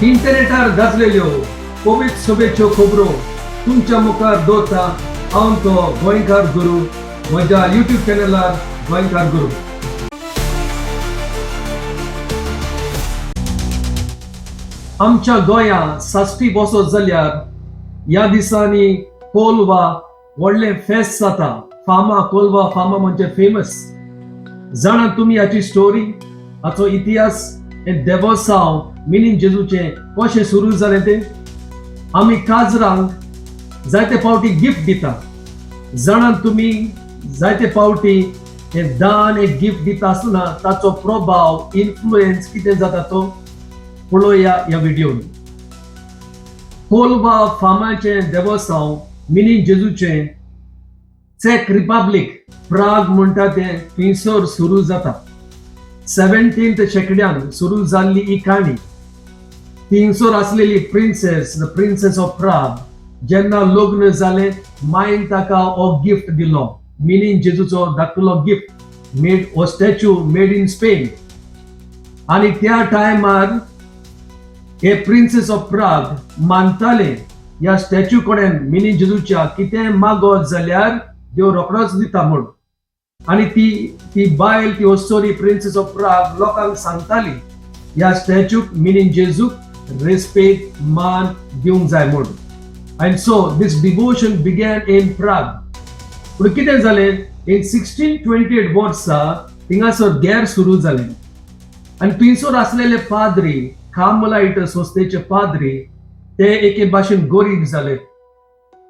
इंटरनेटार गाजलेल्यो Covid सभेच्यो खबरो तुमच्या मुखार दवरता हांव तो गोंयकार गुरू, म्हज्या युट्यूब चॅनलार गोंयकार गुरू. आमच्या गोंयांत साश्टी बसत जाल्यार ह्या दिसांनी कोलवा व्हडलें फेस्त जाता. फामा कोलवा फामा म्हणजे फेमस. जाणा तुमी हाची स्टोरी, हाचो इतिहास, हें देवोसांव मिनीन जेजूचें कशें सुरू जालें तें? आमी काजरांक जायते फावटी गिफ्ट दिता. जाणा तुमी, जायते फावटी हें दान, एक गिफ्ट दिता आसतना ताचो प्रभाव, इन्फ्लुएन्स कितें जाता तो पळोवया ह्या व्हिडियोन. कोलवा फामाचें देवोसांव मिनीन जेजूचें चेक रिपब्लीक, प्राग म्हणटा तें, थंयसर सुरू जाता. 17th शेंकड्यान सुरू जाल्ली ही काणी. थंयसर आसलेली princess, the princess of Prague, जेन्ना लग्न जालें, मायन ताका हो गिफ्ट दिलो, मिनीन जेजूचो धाकटुलो गिफ्ट मेड, हो स्टॅच्यू मेड इन स्पेन. आनी त्या टायमार हे प्रिन्सेस ऑफ प्राग मानताले, ह्या स्टॅच्यू कडेन मिनीन जेजूच्या कितें मागत जाल्यार देव रोखडोच दिता म्हूण. आनी ती ती बायल, ती अस्तोरी प्रिन्सेस ऑफ प्राग लोकांक सांगताली, ह्या स्टॅच्यूक, मिनीन जेजूक रेस्पेद, मान दिवंक जाय म्हूण. And so this devotion began in Prague. पूण कितें जालें, इन 1628 वर्सा थिंगासर गेर सुरू जालें आनी थंयसर आसलेले पाद्री, कार्मलायट संस्थेचे पाद्री, ते एके भाशेन गरीब जाले.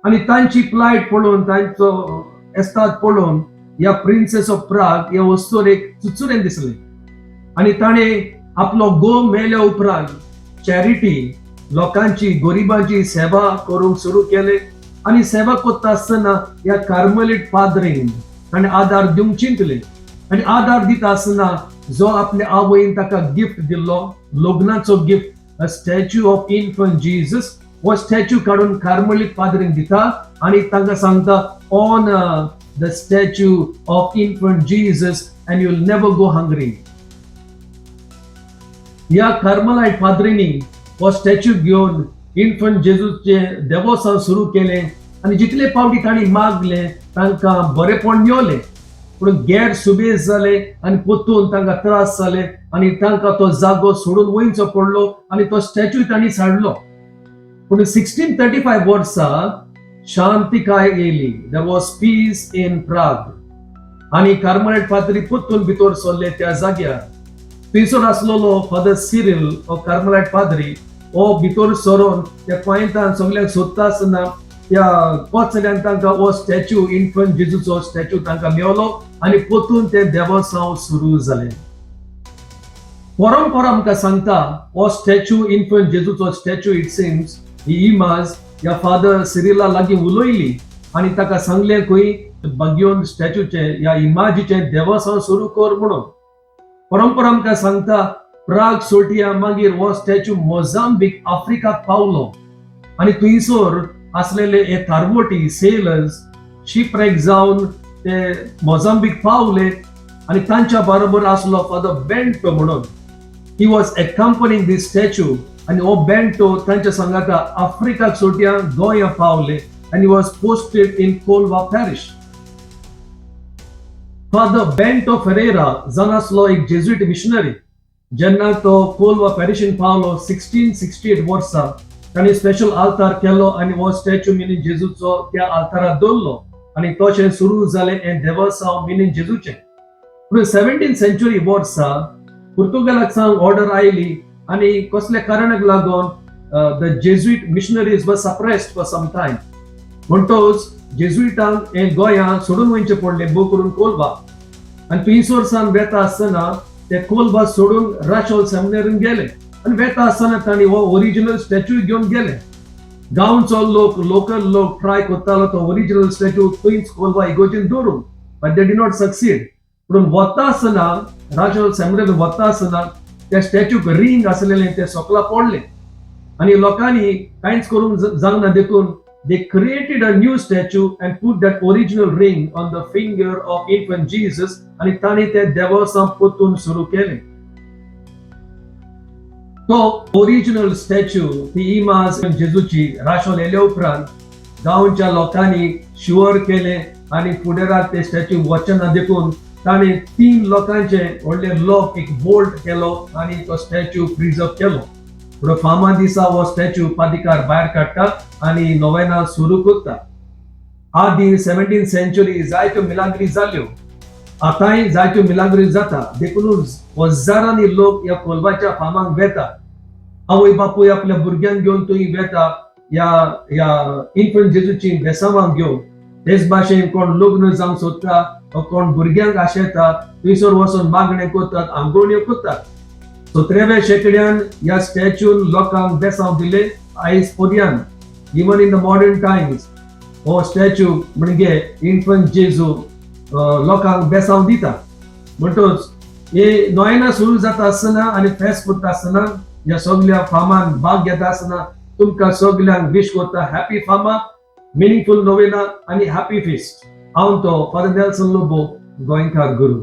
आनी तांची प्लायट पळोवन, तांचो एस्ताद पळोवन ह्या प्रिन्सेस ऑफ प्राग ह्या अस्तोरेक चुचुरें दिसलें. आनी ताणें आपलो घोव मेल्या उपरांत चॅरिटी, लोकांची, गरिबांची सेवा करूंक सुरू केले. आनी सेवा करता आसतना ह्या कार्मलीट पाद्रीन ताणें आदार दिवंक चिंतले. आनी आदार दिता आसतना जो आपल्या आवयन ताका गिफ्ट दिल्लो, लग्नाचो gift, a statue of infant Jesus, हो स्टॅच्यू काडून कार्मलीट पाद्रीन दिता आनी तांकां सांगता, "Honour the statue of infant Jesus and you will never go hungry." ह्या कार्मलायट पाद्रींनी हो स्टॅच्यू घेवन इन्फंट जेजूचे देवोसांव सुरू केलें आनी जितले फावटी तांणी मागले, तांकां बरेपण मेवलें. पूण गैर सुबेज जाले आनी परतून तांकां त्रास जाले आनी तांकां तो जागो सोडून वयचो पडलो आनी तो स्टॅच्यू तांणी साडलो. पूण 1635 वर्सा शांतिकाय येयली. There was peace in Prague. आनी कार्मलायट पाद्री परतून भितर सरले त्या जाग्यार. थंयसर आसलेलो फादर सिरिल, हो कार्मलायट पाद्री, हो भितर सरोन त्या कोयंतान सगल्यांक सोदता आसतना त्या कोचल्यान तांकां हो स्टॅच्यू, इन्फंट जेजूचो स्टॅच्यू तांकां मेवलो आनी परतून तें देवोसांव सुरू जालें. परंपरा आमकां सांगता, हो स्टॅच्यू, इन्फंट जेजूचो स्टॅच्यू, it seems ही इमाज ह्या फादर सिरिला लागीं उलयली आनी ताका सांगलें खंय, बागयोन स्टॅच्यूचें, ह्या इमाजीचें देवोसांव सुरू कर म्हणून. परंपरा आमकां सांगता, प्राग सोटिया मागीर हो स्टॅच्यू मोजांबीक, आफ्रिकाक पावलो आनी थंयसर आसलेले हे तारवटी, सेलर्स, शिपरेक जावन ते मोजांबीक पावले आनी तांच्या बरोबर आसलो फादर बेंटो म्हणून. He was accompanying this statue. आनी हो बेंटो तांच्या सांगाता आफ्रिकाक सोटिया गोंया पावले आनी was posted in Colva parish. Father Bento Ferreira जावन आसलो एक जेजुईट मिशनरी. जेन्ना तो कोलवा पॅरिशीन पावलो 1668 वर्सा, तांणी स्पेशल आल्तार केलो आनी हो स्टॅच्यू मिनीन जेजूचो त्या आल्तारार दवरलो आनी तशें सुरू जालें हें देवसांव मिनीन जेजूचें. पूण 17 सेंच्युरी वर्सा पुर्तुगालाक सावन ऑर्डर आयली आनी कसल्या कारणाक लागून the Jesuit missionaries were suppressed for some time. म्हणटोच जेजुइटांक हें गोंया सोडून वयचें पडलें, भोव करून कोलवा. आनी थंयसर सावन वेता आसतना ते कोलवा सोडून राशोल सेमिनारीन गेले आनी वेता आसतना तांणी हो ओरिजिनल स्टॅच्यू घेवन गेले. गांवचो लोक, लोकल लोक ट्राय करतालो तो ओरिजिनल स्टॅच्यू थंयच कोलवा इगोर्जीन दवरूंक, but they did not succeed. पूण वता आसतना, राशोल सेमिनारीन वता आसतना त्या स्टॅच्यूक रिंग आसलेलें, तें सोकला पडलें आनी लोकांनी कांयच करूंक जावना देखून they created a new statue and put that original ring on the finger of infant Jesus. आनी तांणी तें देवसांव परतून सुरू केलें. तो ओरिजिनल स्टॅच्यू, ती इमाज जेजूची राशोल येयल्या उपरांत गांवच्या लोकांनी शुअर केलें आनी फुडाराक ते स्टॅच्यू वचना देखून ताणें तीन लोकांचे व्हडले लोक एक बोल्ट केलो आनी तो स्टॅच्यू प्रिजर्व केलो. पूण फामा दिसा हो स्टॅच्यू पादिकार भायर काडटा आनी नोवेना सुरू करता. आदीं 17 सेंचुरी जायत्यो मिलाग्री जाल्यो, आतांय जायत्यो मिलाग्री जाता. देखूनच हजारांनी लोक ह्या कोलवाच्या फामांक वेता. आवय बापूय आपल्या भुरग्यांक घेवन थंय वेता, ह्या ह्या इन्फंट जेजूची बेसांवांक घेवन. तेच भाशेन कोण लग्न जावंक सोदता वा कोण भुरग्यांक आशेता, थंयसर वचून मागणें करतात, आंगोवण्यो करतात. 17व्या शेंकड्यान ह्या स्टॅच्यून लोकांक बेसांव दिले. आयज पर्यंत, even in the modern times, हो स्टॅच्यू म्हणजे इन्फंट जेजू लोकांक बेसांव दिता. म्हणटच हे नोयना सुरू जाता आसतना आनी फेस्त करता आसतना, ह्या सगल्या फामान भाग घेता आसतना तुमकां सगल्यांक विश करता हॅपी फामा, मिनिंगफूल नोवेना आनी हॅपी फिस्ट. हांव तो फादर नेल्सन लोबो, गोंयकार गुरू.